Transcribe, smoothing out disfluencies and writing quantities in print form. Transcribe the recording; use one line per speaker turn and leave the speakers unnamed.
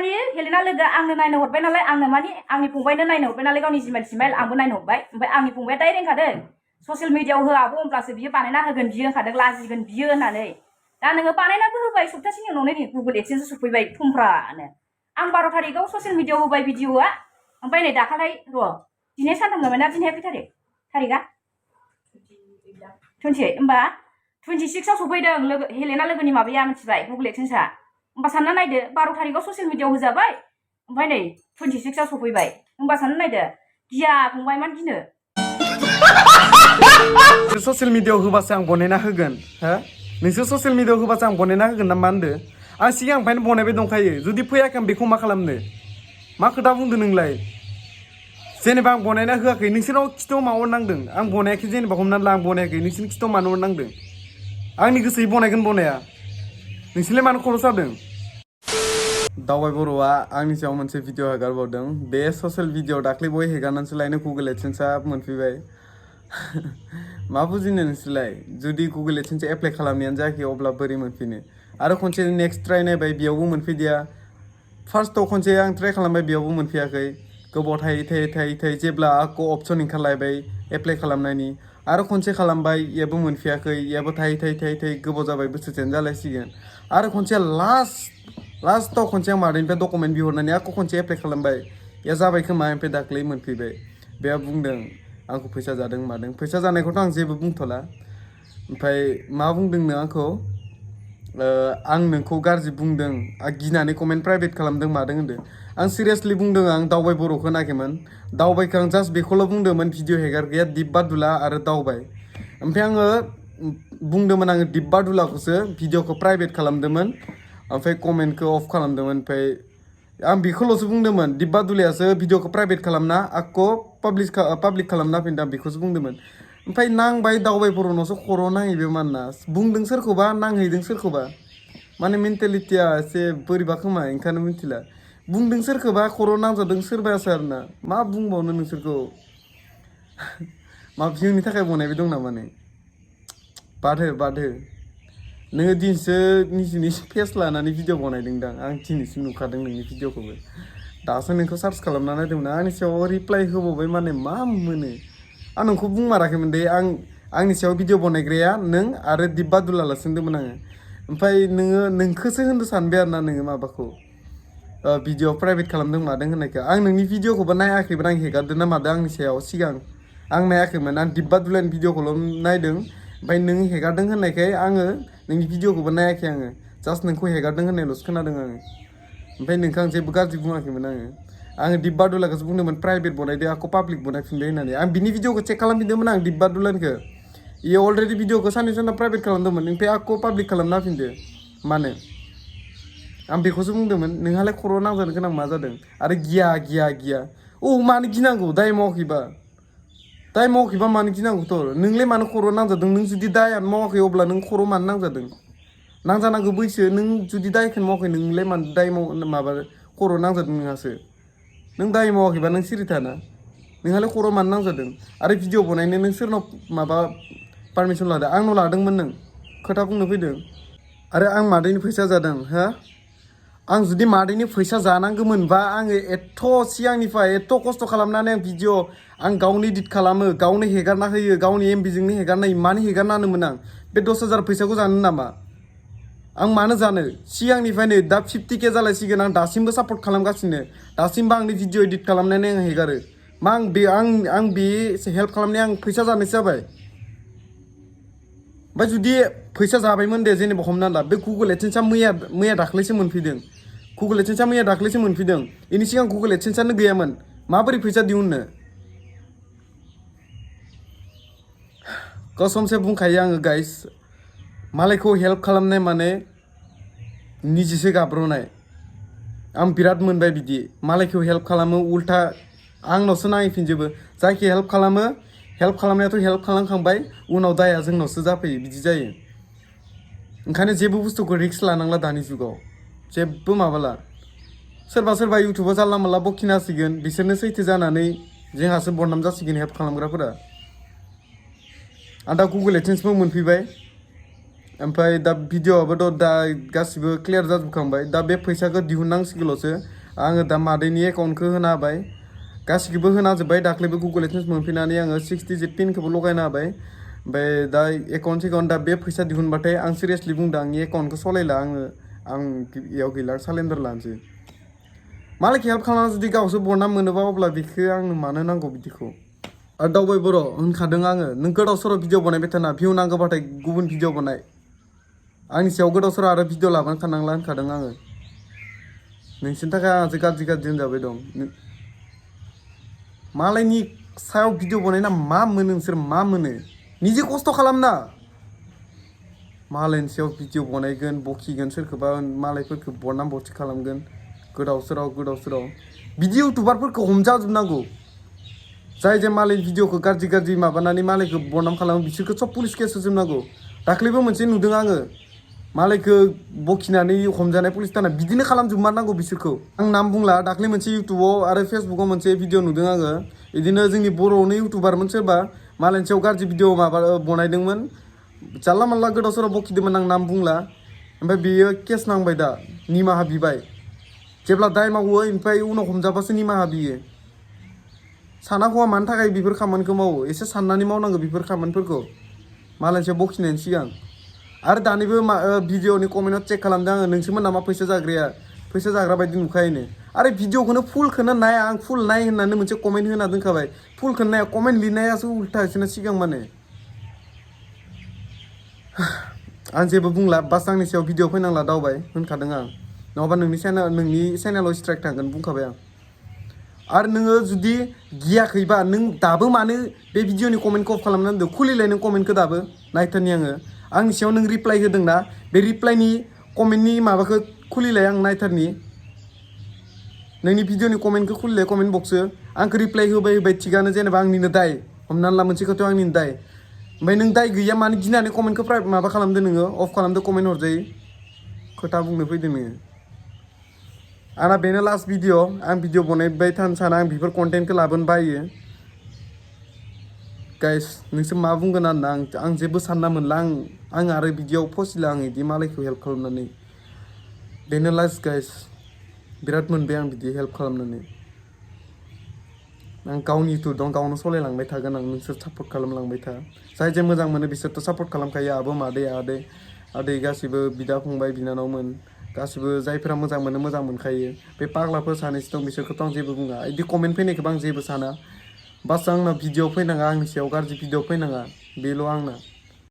माने हेलेना लोगो आंनो नायनो हरबाय नालाय आंनो माने आंनि फंबायनो नायनो हरबाय नालाय गावनि जिमाइल सिमाइल आंबो नायनो हरबाय ओमफ्राय आंनि फंबाया डाइरेक्ट होनखादों ससियेल मिडियायाव होआबो होमब्लासो बियो बानायना होगोन बियो होनखादों लाजिगोन बियो होननानै दा नोङो बानायनाबो होबाय सप्तासेनि उनावनो नै गुगोल एडसेन्स सफैबाय थुमफ्रानो आं 12 तारिखआव ससियेल मिडियायाव होबाय भिडिअआ ओमफ्राय नै दाखालै र' दिनै सानथाम जाबाय ना दिनै खै तारिखआ 28 होमबा 26 आव सफैदों लोगो हेलेना लोगोनि माबाया मिथिबाय गुगोल एडसेन्सआ होमबा सानना नायदो 12 तारिखआव ससियेल मिडियायाव होजाबाय ओमफ्राय नै 26 आव सफैबाय होमबा सानना नायदो गिया फंबाय मान गिनो
ससियेल मिडियायाव होबासो आं बनायना होगोन हो नोंसोर ससियेल मिडियायाव होबासो आं बनायना होगोन ना मा होनदो आं सिगांनिफ्रायनो बनायबाय दंखायो जुदि फैयाखै आं बेखौ मा खालामनो मा खोथा बुंदों नोंलाय जेनेबा आं बनायना होआखै नोंसोरनाव खिथाव मावो नांदों आं बनायाखै जेनेबा हमनानै ला आं बनायाखै नोंसोरनि खिथाव मानो नांदों आंनि गोसोयै बनायगोन बनाया नोंसोरलाय मानो खर' सादों दावबाय बर'आ आंनि सायाव मोनसे भिडिअ हगारबावदों बे ससियेल भिडिअ दाख्लै बय हेगारनानैसो लायनो गुगोल एडसेन्सआ मोनफैबाय मा बुजिनो नोंसोरलाय जुदि गुगोल एडसेन्स एप्लाइ खालामनायानो जायाखै अब्ला बोरै मोनफिनो आरो खनसे नेक्स्ट ट्राइ नायबाय बेयावबो मोनफैदिया फार्स्टआव खनसे आं ट्राइ खालामबाय बेयावबो मोनफैयाखै गोबाव थायै जेब्ला आंखौ अपसन ओंखारलायबाय एप्लाइ खालामनायनि आरो खनसे खालामबाय याबो मोनफैयाखै याबो थायै गोबाव जाबाय बोसोरसेयानो जालायसिगोन आरो खनसे लास्टआव खनसे आं मादैनिफ्राय डकुमेन्ट बिहरनानै आंखौ खनसे एप्लाइ खालामबाय या जाबाय खोमा ओमफ्राय दाख्लै मोनफैबाय बेहा बुंदों आंखौ फैसा जादों मादों फैसा जानायखौथ' आं जेबो बुंथ'ला ओमफ्राय मा बुंदोंनो आंखौ आं नोंखौ गाज्रि बुंदों आं गिनानै कमेन्ट प्राइभेट खालामदों मादों होनदों आं सिरियासलि बुंदों आं दावबाय बर'खौ नायाखैमोन दावबायखौ आं जास्ट बेखौल' बुंदोंमोन भिडिअ हेगार गैया दिब्बादुला आरो दावबाय ओमफ्राय आङो बुंदोंमोन आङो दिब्बादुलाखौसो भिडिअखौ प्राइभेट खालामदोंमोन ओमफ्राय कमेन्टखौ अफ खालामदोंमोन ओमफ्राय आं बेखौल'सो बुंदोंमोन दिब्बादुलायासो भिडिअखौ प्राइभेट खालामना आंखौ पाब्लिक खालामना होफिनदों बेखौसो बुंदोंमोन ओमफ्राय नांबाय दावबाय बर'नावसो खर' नांहैबाय मानना बुंदों सोरखौबा नांहैदों सोरखौबा माने मेन्टेलिटिया एसे बोरैबा खोमा ओंखायनो मिथिला बुंदों सोरखौबा खर' नांजादों सोरबायासो आरोना मा बुंबावनो नोंसोरखौ मा भिउनि थाखाय बनायबाय दं नामा नों बादहो नोङो दिनैसो निजिनि फेस लानानै भिडिअ बनायदों दां आं दिनैसो नुखादों नोंनि भिडिअखौबो दासो नोंखौ सार्च खालामना नायदोंमोन आंनि सायाव रिप्लाइ होबावबाय माने मा मोनो आं नोंखौ बुंमाराखैमोन दे आंनि सायाव भिडिअ बनायग्राया नों आरो दिब्बादुलालासो होनदोंमोन आङो ओमफ्राय नोंखौसो होननो सानबाय आरो ना नोङो माबाखौ भिडिअ प्राइभेट खालामदों मादों होननायखौ आं नोंनि भिडिअखौबो नायाखैमोन आं हेगारदों ना मादों आंनि सायाव सिगां आं नायाखैमोन आं दिब्बादुलानि भिडिअखौल' नायदों ओमफ्राय नों हेगारदों होननायखाय आङो नोंनि भिडिअखौबो नायाखै आङो जास्ट नोंखौ हेगारदों होननायल'सो खोनादों आङो ओमफ्राय नोंखौ आं जेबो गाज्रि बुङाखैमोन आङो दिब्बादुलाखौसो बुंदोंमोन प्राइभेट बनायदो आंखौ पाब्लिक बनायफिनबाय होननानै आं बिनि भिडिअखौ चेक खालामफिनदोंमोन आं दिब्बादुलानिखौ इयो अलरेडि भिडिअखौ साननै सानथाम प्राइभेट खालामदोंमोन ओमफ्राय आंखौ पाब्लिक खालामना होफिनदो मानो आं बेखौसो बुंदोंमोन नोंहालाय खर' नांजानो गोनां मा जादों आरो गिया मानो गिनांगौ दाय मावाखैबा मानो गिनांगौथ' नोंलाय मानो खर' नांजादों नों जुदि दायानो मावाखै अब्ला नों खर' मानो नांजादों नांजानांगौ बैसो नों जुदि दायखौनो मावाखै नोंलाय मानो दाय माबा खर' नांजादों नोंहासो नों दाय मावाखैबा नों सिरि थाना नोंहालाय खर' मानो नांजादों आरो भिडिअ बनायनो नों सोरनाव माबा पारमिसन लादों आंनाव लादोंमोन नों खोथा बुंनो फैदों आरो आं मादैनि फैसा जादों हा आं जुदि मादैनि फैसा जानांगौमोनबा आङो सिगांनिफ्राय एथ' खस्थ' खालामनानै आं भिडिअ आं गावनो इडिट खालामो गावनो हेगारना होयो गावनि एमबिजोंनो हेगारना होयो मानो हेगारना होनोमोन आं बे 10,000 फैसाखौ जानो नामा आं मानो जानो सिगांनिफ्रायनो दा 50K जालायसिगोन आं दासिमबो सापर्ट खालामगासिनो दासिमबो आंनि भिडिअ इडिट खालामनानै आं हेगारो मा आं बे हेल्प खालामनाया आं फैसा जानायसो जाबाय ओमफ्राय जुदि फैसा जाबायमोन दे जेनेबा हमना ला बे गुगोल एडसेन्सआ मैया दाख्लैसो मोनफैदों बेनि सिगां गुगोल एडसेन्सआनो गैयामोन माबोरै फैसा दिहुननो कसमसे बुंखायो आङो गाइस मालायखौ हेल्प खालामनाय माने निजेसो गाब्र'नाय आं बिराद मोनबाय बिदि मालायखौ हेल्प खालामो उल्था आंनावसो नांहैफिनजोबो जायखि हेल्प खालामो हेल्प खालामनायाथ' हेल्प खालामखांबाय उनाव दाया जोंनावसो जाफैयो बिदि जायो ओंखायनो जेबो बुस्थुखौ रिक्स लानांला दानि जुगाव जेबो माबाला सोरबा इउटुबाव जानला मानला बखिना होसिगोन बिसोरनो सैथो जानानै जोंहासो बदनाम जासिगोन हेल्प खालामग्राफोरा आं दा गुगोल एडसेन्सबो मोनफैबाय ओमफ्राय दा भिडिअ'आबोथ' दा गासिबो क्लियार जाजोबखांबाय दा बे फैसाखौ दिहुननांसिगौल'सो आङो दा मादैनि एकाउन्टखौ होना होबाय गासिखौबो होना जोब्बाय दाख्लैबो गुगल एडसेन्स मोनफैनानै आङो 6 डिजिट पिनखौबो लगायना होबाय ओमफ्राय दा एकाउन्ट दा बे फैसा दिहुनबाथाय आं सिरियासलि बुंदों आंनि एकाउन्टखौ सलायला आं इयाव गैला सालेन्डार लानोसै मालायखौ हेल्प खालामना जुदि गावसो बरना मोनोबा अब्ला बेखौ आंनो मानो नांगौ बिदिखौ आरो दावबाय बर' होनखादों आङो नों गोदाव सोराव भिडिअ बानायबाय थाना भिउ नांगौबाथाय गुबुन भिडिअ बानाय आंनि सायाव गोदाव सोराव आरो भिडिअ लाबानो थानांला होनखादों आङो नोंसिनि थाखाय आंहासो गाज्रि होनजाबाय दं मालायनि सायाव भिडिअ बानायना मा मोनो नोंसोर मा मोनो निजे खस्थ' खालामना मालायनि सायाव भिडिअ बानायगोन बखिगोन सोरखौबा मालायफोरखौ बरनाम बरसि खालामगोन गोदाव सोराव बिदि इउटुबारफोरखौ हमजाजोबनांगौ जाय जे मालायनि भिडिअखौ गाज्रि माबानानै मालायखौ बरनाम खालामो बिसोरखौ सब पुलिस केस होजोबनांगौ दाख्लैबो मोनसे नुदों आङो मालायखौ बखिनानै हमजानाय पुलिस थाना बिदिनो खालामजोबमारनांगौ बिसोरखौ आं नाम बुंला दाख्लै मोनसे इउटुबाव आरो फेसबुकाव मोनसे भिडिअ नुदों आङो बिदिनो जोंनि बर'नि इउटुबारमोन सोरबा मालायनि सायाव गाज्रि भिडिअ बनायदोंमोन जानला मानला गोदाव सोराव बखिदोंमोन आं नाम बुंला ओमफ्राय बेयो केस नांबाय दा निमाहा बिबाय जेब्ला दाय मावो ओमफ्राय उनाव हमजाबासो निमाहा बियो सानाखौवा मानो थाखाय बेफोर खामानिखौ मावो एसे साननानै मावनांगौ बेफोर खामानिफोरखौ मालायनि सायाव बखिनायनि सिगां आरो दानिबो भिडिअनि कमेन्टआव चेक खालामदों आङो नोंसोरमोन नामा फैसा जाग्रा बायदि नुखायोनो आरो भिडिअखौनो फुलखौनो नाया आं फुल नाय होननानै मोनसे कमेन्ट होना दोनखाबाय फुलखौनो नाया कमेन्ट लिरनायासो उल्थासोना सिगां माने आं जेबो बुंला बास आंनि सायाव भिडिअ फैनांला दावबाय होनखादों आं नङाबा नोंनि चेनेलाव स्ट्राइक थांगोन बुंखाबाय आं आरो नोङो जुदि गियाखैबा नों दाबो मानो बे भिडिअनि कमेन्टखौ अफ खालामना दोनदों खुलिलाय नों कमेन्टखौ दाबो नायथारनि आङो आंनि सायाव नों रिप्लाइ होदों ना बे रिप्लाइनि कमेन्टनि माबाखौ खुलिलाय आं नायथारनि नोंनि भिडिअनि कमेन्टखौ खुलिलाय कमेन्ट बक्सो आंखौ रिप्लाइ होबाय थिगानो जेनेबा आंनिनो दाय हमनानै ला मोनसे खोथायाव आंनिनो दाय ओमफ्राय नों दाय गैया मानो गिनानै कमेन्टखौ माबा खालामदो नोङो अफ खालामदो कमेन्ट हरजायो खोथा बुंनो फैदों नोङो आंना बेनो लास्ट भिडिअ आं भिडिअ बनायबाय थानो साना आं बेफोर कन्टेन्टखौ लाबोनो बायो गाइस नोंसोर मा बुंगोन आरोना आं जेबो सानना मोनला आं आरो बिदियाव फसिला आं बिदि मालायखौ हेल्प खालामनानै बेनो लास्ट गाइस बिराद मोनबाय आं बिदि हेल्प खालामनानै आं गावनि इउटुब दं गावनो सलायलांबाय थागोन आं नोंसोर सापर्ट खालामलांबाय था जाय जे मोजां मोनो बिसोरथ' सापर्ट खालामखायो आबो मादै आदै गासिबो बिदा फंबाय बिनानावमोन गासिबो जायफोरा मोजां मोनो मोजां मोनखायो बे पाग्लाफोर सानैसो दं बिसोरखौथ' आं जेबो बुङा बिदि कमेन्ट फैनायखौबो आं जेबो साना बास आंना भिडिअ फैनाङा आंनि सायाव गाज्रि भिडिअ फैनाङा बेल' आंना